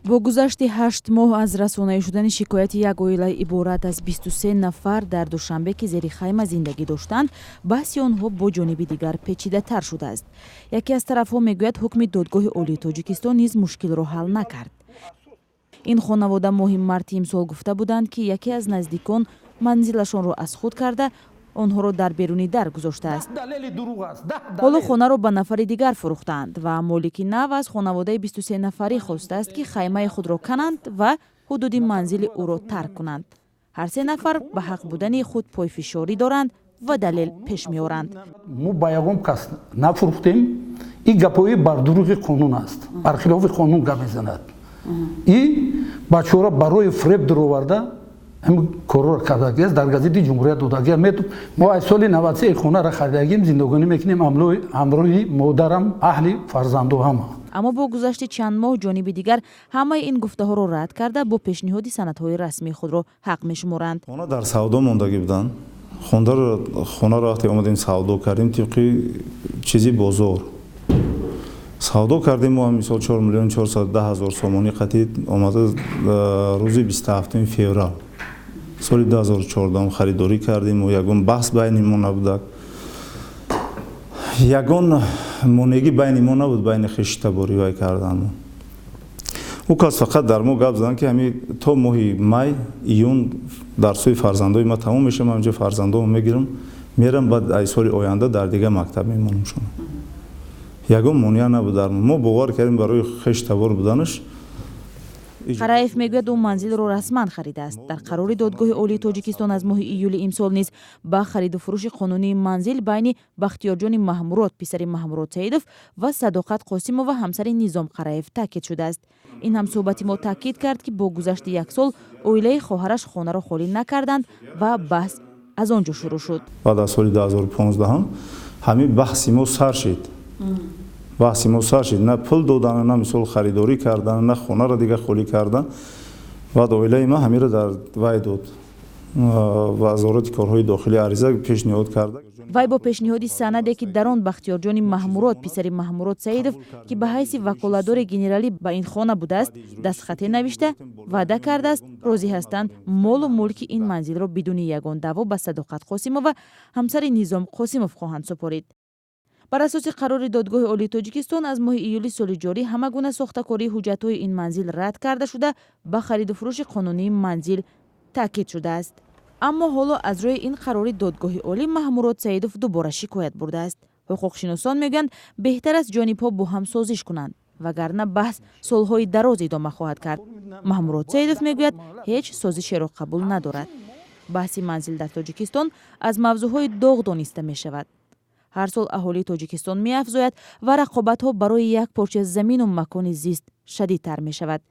Бо гузашти 8 моҳ аз расонаӣ шудани шикояти як оила иборат аз 23 нафар дар Душанбе, ки зери хайма зиндагӣ доштанд, баҳси онҳо бо ҷониби дигар печидатар шудааст. Яке аз тарафҳо мегӯяд, ҳукми Додгоҳи Олии Тоҷикистон низ мушкилро ҳал накард. Ин хонавода моҳи марти имсол гуфта буданд, ки яке аз наздикон манзилашонро аз худ карда, онҳоро дар беруни дар гузоштааст. Ҳоло хонаро ба нафари дигар фурӯхтаанд ва молики нав аз хонаводаи 23 нафарӣ хостааст, ки хаймаи худро кананд ва ҳудуди манзили ӯро тарк кунанд. Ҳар се нафар ба ҳақ будани худ пойфишорӣ доранд ва далел пеш меоранд. Мо ба ягон кас нафурӯхтем. Ин гапҳои бар дурӯғи қонун аст, бархилофи қонун гап мезанад. И бачаҳоро барои фиреб дуроварда ҳамин корро кардагиаст. Дар газети «Ҷумҳурият» додагия. Мо аз соли 93 хонаро харидагим, зиндагонӣ мекунем ҳамроҳи модарам, аҳли фарзанду ҳама. Аммо бо гузашти чанд моҳ ҷониби дигар ҳамаи ин гуфтаҳоро рад карда, бо пешниҳоди санадҳои расмӣ худро ҳақ мешуморанд. Хона дар савдо мондагӣ буданд. Хонаро вақте омадем, савдо кардем, тибқи чизи бозор савдо кардем. Мо мисол 4 410 000 сомонӣ қатӣ омада, рӯзи 27 феврал соли 2014 харидорӣ кардем. Ягон баҳс байни мо набудак, ягон монеъгӣ байни мо набуд, байни хештаборӣ вай кардан. Ӯ кас фақат дар мо гап задан, ки ҳами то моҳи май, июн дарсҳои фарзандои ма тамом мешавам, ҳамҷо фарзандомо мегирам, мерам, баъд ай соли оянда дар дигар мактаб мемонам. Шуно ягон монеа набуд дар мо. Мо бовар кардем барои хештабор буданаш. Қараев мегӯяд, ӯ манзилро расман харидааст. Дар қарори Додгоҳи Олии Тоҷикистон аз моҳи июли имсол низ ба хариду фурӯши қонунии манзил байни Бахтиёрҷони Маҳмурод, писари Маҳмурод Саидов, ва Садоқат Қосимова, ҳамсари Низом Қараев, таъкид шудааст. Ин ҳамсӯҳбати мо таъкид кард, ки бо гузашти як сол оилаи хоҳараш хонаро холӣ накарданд ва баҳс аз он ҷо шурӯъ шуд. Баъд аз соли 2015 ҳамин баҳси мо сар шид. Баҳси мо сар шид, на пул додана, на мисол харидорӣ кардан, на хонаро дигар холӣ кардан. Баъд оилаи ман ҳамиро дар вай дод, Вазорати корҳои дохилӣ ариза пешниҳод карда. Вай бо пешниҳоди санаде, ки дар он Бахтиёрҷони Маҳмурод, писари Маҳмурод Саидов, ки ба ҳайси ваколатдори генералӣ ба ин хона будааст, дастхате навишта, ваъда кардааст, розӣ ҳастанд молу мулки ин манзилро бидуни ягон даъво ба Садоқат Қосимова, ҳамсари Низом Қосимов, хоҳанд супорид. Бар асоси қарори Додгоҳи Олии Тоҷикистон аз моҳи июли соли ҷорӣ ҳама гуна сохтакории ҳуҷҷатҳои ин манзил рад карда шуда, ба хариду фурӯши қонунии манзил таъкид шудааст. Аммо ҳоло аз рӯи ин қарори Додгоҳи Олӣ Маҳмурод Саидов дубора шикоят бурдааст. Ҳуқуқшиносон мегӯянд, беҳтар аст ҷонибҳо бо ҳам созиш кунанд, вагарна баҳс солҳои дароз идома хоҳад кард. Маҳмурод Саидов мегӯяд, ҳеҷ созишеро қабул надорад. Баҳси манзил дар Тоҷикистон аз мавзӯъҳои доғ дониста мешавад. Ҳар сол аҳолии Тоҷикистон меафзояд ва рақобатҳо барои як порча замину макони зист шадидтар мешавад.